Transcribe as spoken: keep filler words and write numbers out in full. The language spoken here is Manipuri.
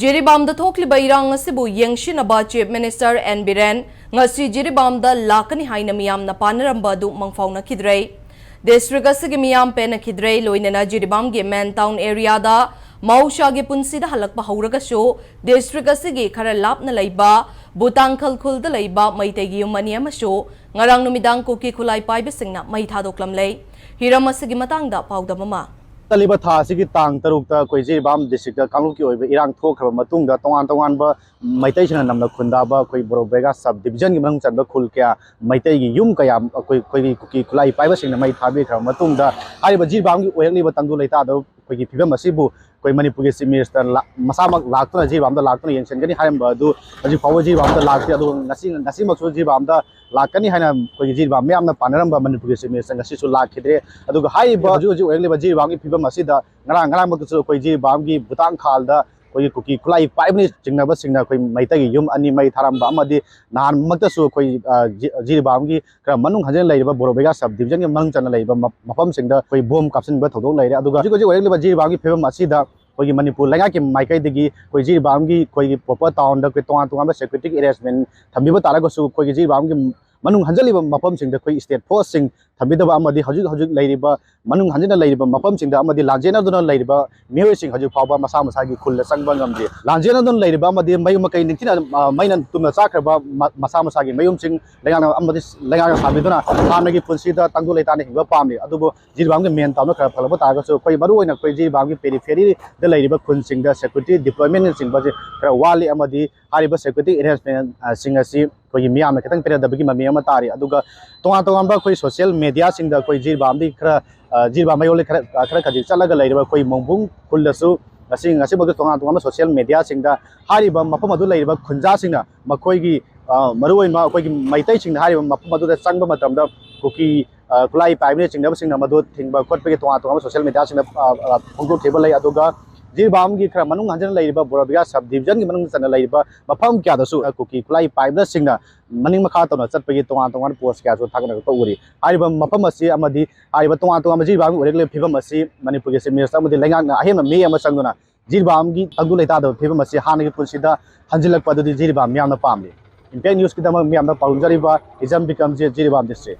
ꯖꯤꯔꯤꯕꯥꯝꯗ ꯊꯣꯛꯂꯤꯕ ꯏꯔꯥꯡ ꯑꯁꯤꯕꯨ ꯌꯦꯡꯁꯤꯟꯅꯕ Chief Minister ꯑꯦꯟ ꯕꯤꯔꯦꯟ ꯉꯁꯤ ꯖꯤꯔꯤꯕꯥꯝꯗ ꯂꯥꯛꯀꯅꯤ ꯍꯥꯏꯅ ꯃꯤꯌꯥꯝꯅ ꯄꯥꯅꯔꯝꯕ ꯑꯗꯨ ꯃꯪꯐꯥꯎꯅꯈꯤꯗ꯭ꯔꯦ꯫ District ꯑꯁꯤꯒꯤ ꯃꯤꯌꯥꯝ ꯄꯦꯟꯅꯈꯤꯗ꯭ꯔꯦ, ꯂꯣꯏꯅꯅ ꯖꯤꯔꯤꯕꯥꯝꯒꯤ main town area ꯗ ꯃꯍꯧꯁꯥꯒꯤ ꯄꯨꯟꯁꯤꯗ ꯍꯜꯂꯛꯄ ꯍꯧꯔꯒꯁꯨ, district ꯑꯁꯤꯒꯤ ꯈꯔ ꯂꯥꯞꯅ ꯂꯩꯕ ꯕꯨꯇꯥꯡꯈꯜ ꯈꯨꯜꯗ ꯂꯩꯕ ꯃꯩꯇꯩꯒꯤ ꯌꯨꯝ ꯑꯅꯤ ꯑꯃꯁꯨ ꯉꯔꯥꯡ ꯅꯨꯃꯤꯗꯥꯡ ꯀꯨꯀꯤ ꯈꯨꯠꯂꯥꯏ ꯄꯥꯏꯕꯁꯤꯡꯅ ꯃꯩ ꯊꯥꯗꯣꯛꯂꯝꯂꯦ꯫ ꯍꯤꯔꯝ ꯑꯁꯤꯒꯤ ꯃꯇꯥꯡꯗ ꯄꯥꯎꯗꯝ ꯑꯃ꯫ ꯆꯠꯂꯤꯕ ꯊꯥ ꯑꯁꯤꯒꯤ ꯇꯥꯡ ꯇꯔꯨꯛꯇ ꯑꯩꯈꯣꯏ ꯖꯤꯔꯤꯕꯥꯝ district ꯀꯥꯡꯂꯨꯞꯀꯤ ꯑꯣꯏꯕ ꯏꯔꯥꯡ ꯊꯣꯛꯈ꯭ꯔꯕ ꯃꯇꯨꯡꯗ, ꯇꯣꯉꯥꯟ ꯇꯣꯉꯥꯟꯕ ꯃꯩꯇꯩꯁꯤꯡꯅ ꯅꯝꯅ ꯈꯨꯟꯗꯥꯕ ꯑꯩꯈꯣꯏ ꯕꯣꯔꯣ ꯕꯦꯒꯥ sub division ꯒꯤ ꯃꯅꯨꯡ ꯆꯟꯕ ꯈꯨꯜ ꯀꯌꯥ, ꯃꯩꯇꯩꯒꯤ ꯌꯨꯝ ꯀꯌꯥ ꯑꯩꯈꯣꯏ, ꯑꯩꯈꯣꯏꯒꯤ ꯀꯨꯀꯤ ꯈꯨꯠꯂꯥꯏ ꯄꯥꯏꯕꯁꯤꯡꯅ ꯃꯩ ꯊꯥꯕꯤꯈ꯭ꯔꯕ ꯃꯇꯨꯡꯗ, ꯍꯥꯏꯔꯤꯕ ꯖꯤꯔꯤꯕꯥꯝꯒꯤ ꯑꯣꯏꯔꯛꯂꯤꯕ ꯇꯪꯗꯨ ꯂꯩꯇꯥꯗꯕ ꯑꯩꯈꯣꯏꯒꯤ ꯐꯤꯕꯝ ꯑꯁꯤꯕꯨ ꯑꯩꯈꯣꯏ ꯃꯅꯤꯄꯨꯔꯒꯤ Chief Minister ꯂꯥ-, ꯃꯁꯥꯃꯛ ꯂꯥꯛꯇꯨꯅ ꯖꯤꯔꯤꯕꯥꯝꯗ ꯂꯥꯛꯇꯨꯅ ꯌꯦꯡꯁꯤꯟꯒꯅꯤ ꯍꯥꯏꯔꯝꯕ ꯑꯗꯨ ꯍꯧꯖꯤꯛ ꯐꯥꯎꯕ ꯖꯤꯔꯤꯕꯥꯝꯗ ꯂꯥꯛꯇ꯭ꯔꯤ꯫ ꯑꯗꯨꯒ ꯉꯁꯤ, ꯉꯁꯤꯃꯛꯁꯨ ꯖꯤꯔꯤꯕꯥꯝꯗ ꯂꯥꯛꯀꯅꯤ ꯍꯥꯏꯅ ꯑꯩꯈꯣꯏꯒꯤ ꯖꯤꯔꯤꯕꯥꯝ ꯃꯤꯌꯥꯝꯅ ꯄꯥꯅꯔꯝꯕ ꯃꯅꯤꯄꯨꯔꯒꯤ Chief Minister ꯉꯁꯤꯁꯨ ꯂꯥꯛꯈꯤꯗ꯭ꯔꯦ꯫ ꯑꯗꯨꯒ ꯍꯥꯏꯔꯤꯕ ꯍꯧꯖꯤꯛ ꯍꯧꯖꯤꯛ ꯑꯣꯏꯔꯛꯂꯤꯕ ꯖꯤꯔꯤꯕꯥꯝꯒꯤ ꯐꯤꯕꯝ ꯑꯁꯤꯗ ꯉꯔꯥꯡ, ꯉꯔꯥꯡꯃꯛꯇꯁꯨ ꯑꯩꯈꯣꯏ ꯖꯤꯔꯤꯕꯥꯝꯒꯤ ꯕꯨꯇꯥꯡꯈꯥꯜꯗ ꯑꯩꯈꯣꯏꯒꯤ ꯀꯨꯀꯤ ꯈꯨꯠꯂꯥꯏ ꯄꯥꯏꯕꯅ ꯆꯤꯡꯅꯕꯁꯤꯡꯅ ꯑꯩꯈꯣꯏ ꯃꯩꯇꯩꯒꯤ ꯌꯨꯝ ꯑꯅꯤ ꯃꯩ ꯊꯥꯔꯝꯕ ꯑꯃꯗꯤ ꯅꯍꯥꯟꯃꯛꯇꯁꯨ ꯑꯩꯈꯣꯏ, ꯑ, ꯖꯤ-, ꯖꯤꯔꯤꯕꯥꯝꯒꯤ ꯈꯔ ꯃꯅꯨꯡ ꯍꯟꯖꯤꯟꯅ ꯂꯩꯔꯤꯕ ꯕꯣꯔꯣ ꯕꯦꯒꯥ sub division ꯒꯤ ꯃꯅꯨꯡ ꯆꯟꯅ ꯂꯩꯔꯤꯕ ꯃ-, ꯃꯐꯝꯁꯤꯡꯗ ꯑꯩꯈꯣꯏ bomb ꯀꯥꯞꯁꯤꯟꯕ ꯊꯧꯗꯣꯛ ꯂꯩꯔꯦ꯫ ꯑꯗꯨꯒ ꯍꯧꯖꯤꯛ ꯍꯧꯖꯤꯛ ꯑꯣꯏꯔꯛꯂꯤꯕ ꯖꯤꯔꯤꯕꯥꯝꯒꯤ ꯐꯤꯕꯝ ꯑꯁꯤꯗ ꯑꯩꯈꯣꯏꯒꯤ ꯃꯅꯤꯄꯨꯔ ꯂꯩꯉꯥꯛꯀꯤ ꯃꯥꯏꯀꯩꯗꯒꯤ ꯑꯩꯈꯣꯏ ꯖꯤꯔꯤꯕꯥꯝꯒꯤ ꯑꯩꯈꯣꯏꯒꯤ proper town ꯗ ꯑꯩꯈꯣꯏ ꯇꯣꯉꯥꯟ ꯇꯣꯉꯥꯟꯕ security arrangement ꯊꯝꯕꯤꯕ ꯇꯥꯔꯒꯁꯨ, ꯑꯩꯈꯣꯏꯒꯤ ꯖꯤꯔꯤꯕꯥꯝꯒꯤ ꯃꯅꯨꯡ ꯍꯟꯖꯤꯜꯂꯤꯕ ꯃꯐꯝꯁꯤꯡꯗ ꯑꯩꯈꯣꯏ state force ꯁꯤꯡ ꯊꯝꯕꯤꯗꯕ ꯑꯃꯗꯤ ꯍꯧꯖꯤꯛ ꯍꯧꯖꯤꯛ ꯂꯩꯔꯤꯕ, ꯃꯅꯨꯡ ꯍꯟꯖꯤꯟꯅ ꯂꯩꯔꯤꯕ ꯃꯐꯝꯁꯤꯡꯗ ꯑꯃꯗꯤ ꯂꯥꯟꯖꯦꯟꯅꯗꯨꯅ ꯂꯩꯔꯤꯕ ꯃꯤꯑꯣꯏꯁꯤꯡ ꯍꯧꯖꯤꯛ ꯐꯥꯎꯕ ꯃꯁꯥ ꯃꯁꯥꯒꯤ ꯈꯨꯜꯗ ꯆꯪꯕ ꯉꯝꯗꯦ꯫ ꯂꯥꯟꯖꯦꯟꯅꯗꯨꯅ ꯂꯩꯔꯤꯕ ꯑꯃꯗꯤ ꯃꯌꯨꯝ ꯃꯀꯩ ꯅꯤꯡꯊꯤꯅ, ꯑ, ꯃꯩꯅ ꯇꯨꯝꯅ ꯆꯥꯛꯈ꯭ꯔꯕ ꯃ-, ꯃꯁꯥ ꯃꯁꯥꯒꯤ ꯃꯌꯨꯝꯁꯤꯡ ꯂꯩꯉꯥꯛꯅ ꯑꯃꯗꯤ ꯂꯩꯉꯥꯛꯅ ꯁꯥꯕꯤꯗꯨꯅ ꯍꯥꯟꯅꯒꯤ ꯄꯨꯟꯁꯤꯗ ꯇꯪꯗꯨ ꯂꯩꯇꯥꯅ ꯍꯤꯡꯕ ꯄꯥꯝꯂꯤ꯫ ꯑꯗꯨꯕꯨ ꯖꯤꯔꯤꯕꯥꯝꯒꯤ main town ꯗ ꯈꯔ ꯐꯒꯠꯂꯛꯄ ꯇꯥꯔꯒꯁꯨ, ꯑꯩꯈꯣꯏ ꯃꯔꯨꯑꯣꯏꯅ ꯑꯩꯈꯣꯏ ꯖꯤꯔꯤꯕꯥꯝꯒꯤ periphery ꯗ ꯂꯩꯔꯤꯕ ꯈꯨꯟꯁꯤꯡꯗ security deployment ꯅꯆꯤꯡꯕꯁꯦ ꯈꯔ ꯋꯥꯠꯂꯤ ꯑꯃꯗꯤ ꯍꯥꯏꯔꯤꯕ security arrangement, ꯑ, ꯁꯤꯡ ꯑꯁꯤ ꯑꯩꯈꯣꯏꯒꯤ ꯃꯤꯌꯥꯝꯅ ꯈꯤꯇꯪ ꯄꯦꯟꯅꯗꯕꯒꯤ ꯃꯃꯤ ꯑꯃ ꯇꯥꯔꯤ꯫ ꯑꯗꯨꯒ ꯇꯣꯉꯥꯟ ꯇꯣꯉꯥꯟꯕ ꯑꯩꯈꯣꯏ social media ꯁꯤꯡꯗ ꯑꯩꯈꯣꯏ ꯖꯤꯔꯤꯕꯥꯝꯗꯤ ꯈꯔ, ꯑ, ꯖꯤꯔꯤꯕꯥꯝ ꯃꯌꯣꯜꯗ ꯈꯔ, ꯑ, ꯈꯔ ꯈꯖꯤꯛ ꯆꯠꯂꯒ ꯂꯩꯔꯤꯕ ꯑꯩꯈꯣꯏ ꯃꯣꯡꯕꯨꯡ ꯈꯨꯜꯗꯁꯨ ꯉꯁꯤ, ꯉꯁꯤꯃꯛꯇ ꯇꯣꯉꯥꯟ ꯇꯣꯉꯥꯟꯕ social media ꯁꯤꯡꯗ ꯍꯥꯏꯔꯤꯕ ꯃꯐꯝ ꯑꯗꯨ ꯂꯩꯔꯤꯕ ꯈꯨꯟꯖꯥꯁꯤꯡꯅ ꯃꯈꯣꯏꯒꯤ, ꯑ, ꯃꯔꯨꯑꯣꯏꯕ ꯑꯩꯈꯣꯏꯒꯤ ꯃꯩꯇꯩꯁꯤꯡꯅ ꯍꯥꯏꯔꯤꯕ ꯃꯐꯝ ꯑꯗꯨꯗ ꯆꯪꯕ ꯃꯇꯝꯗ ꯀꯨꯀꯤ, ꯑ, ꯈꯨꯠꯂꯥꯏ ꯄꯥꯏꯕꯅꯆꯤꯡꯕꯁꯤꯡꯅ ꯃꯗꯨ ꯊꯤꯡꯕ ꯈꯣꯠꯄꯒꯤ ꯇꯣꯉꯥꯟ ꯇꯣꯉꯥꯟꯕ social media ꯁꯤꯡꯗ, ꯑ, ꯑ, ꯐꯣꯡꯗꯣꯛꯈꯤꯕ ꯂꯩ꯫ ꯑꯗꯨꯒ ꯖꯤꯔꯤꯕꯥꯝꯒꯤ ꯈꯔ ꯃꯅꯨꯡ ꯍꯟꯖꯤꯟꯅ ꯂꯩꯔꯤꯕ ꯕꯣꯔꯣ ꯕꯦꯒꯥ sub division ꯒꯤ ꯃꯅꯨꯡ ꯆꯟꯅ ꯂꯩꯔꯤꯕ ꯃꯐꯝ ꯀꯌꯥꯗꯁꯨ, ꯑ, ꯀꯨꯀꯤ ꯈꯨꯠꯂꯥꯏ ꯄꯥꯏꯕꯅꯆꯤꯡꯅ ꯃꯅꯤꯡ ꯃꯈꯥ ꯇꯧꯅ ꯆꯠꯄꯒꯤ ꯇꯣꯉꯥꯟ ꯇꯣꯉꯥꯟꯕ post ꯀꯌꯥꯁꯨ ꯊꯥꯒꯠꯅꯔꯛꯄ ꯎꯔꯤ꯫ ꯍꯥꯏꯔꯤꯕ ꯃꯐꯝ ꯑꯁꯤ ꯑꯃꯗꯤ ꯍꯥꯏꯔꯤꯕ ꯇꯣꯉꯥꯟ ꯇꯣꯉꯥꯟꯕ ꯖꯤꯔꯤꯕꯥꯝꯒꯤ ꯑꯣꯏꯔꯛꯂꯤꯕ ꯐꯤꯕꯝ ꯑꯁꯤ ꯃꯅꯤꯄꯨꯔꯒꯤ Chief Minister ꯑꯃꯗꯤ ꯂꯩꯉꯥꯛꯅ ꯑꯍꯦꯟꯕ ꯃꯤꯑꯣꯏ ꯑꯃ ꯆꯪꯗꯨꯅ ꯖꯤꯔꯤꯕꯥꯝꯒꯤ ꯇꯪꯗꯨ ꯂꯩꯇꯥꯗꯕ ꯐꯤꯕꯝ ꯑꯁꯤ ꯍꯥꯟꯅꯒꯤ ꯄꯨꯟꯁꯤꯗ ꯍꯟꯖꯤꯜꯂꯛꯄ ꯑꯗꯨꯗꯤ ꯖꯤꯔꯤꯕꯥꯝ ꯃꯤꯌꯥꯝꯅ ꯄꯥꯝꯂꯤ꯫ ꯏꯝꯄꯦꯛ ꯅ꯭ꯌꯨꯁꯀꯤꯗꯃꯛ ꯃꯤꯌꯥꯝꯅ ꯄꯥꯎꯗꯝꯖꯔꯤꯕ ꯍꯤꯖꯝ ꯕꯤꯀꯝꯖꯤꯠ, ꯖꯤꯔꯤꯕꯥꯝ ꯗꯤꯁꯇ꯭ꯔꯤꯛ꯫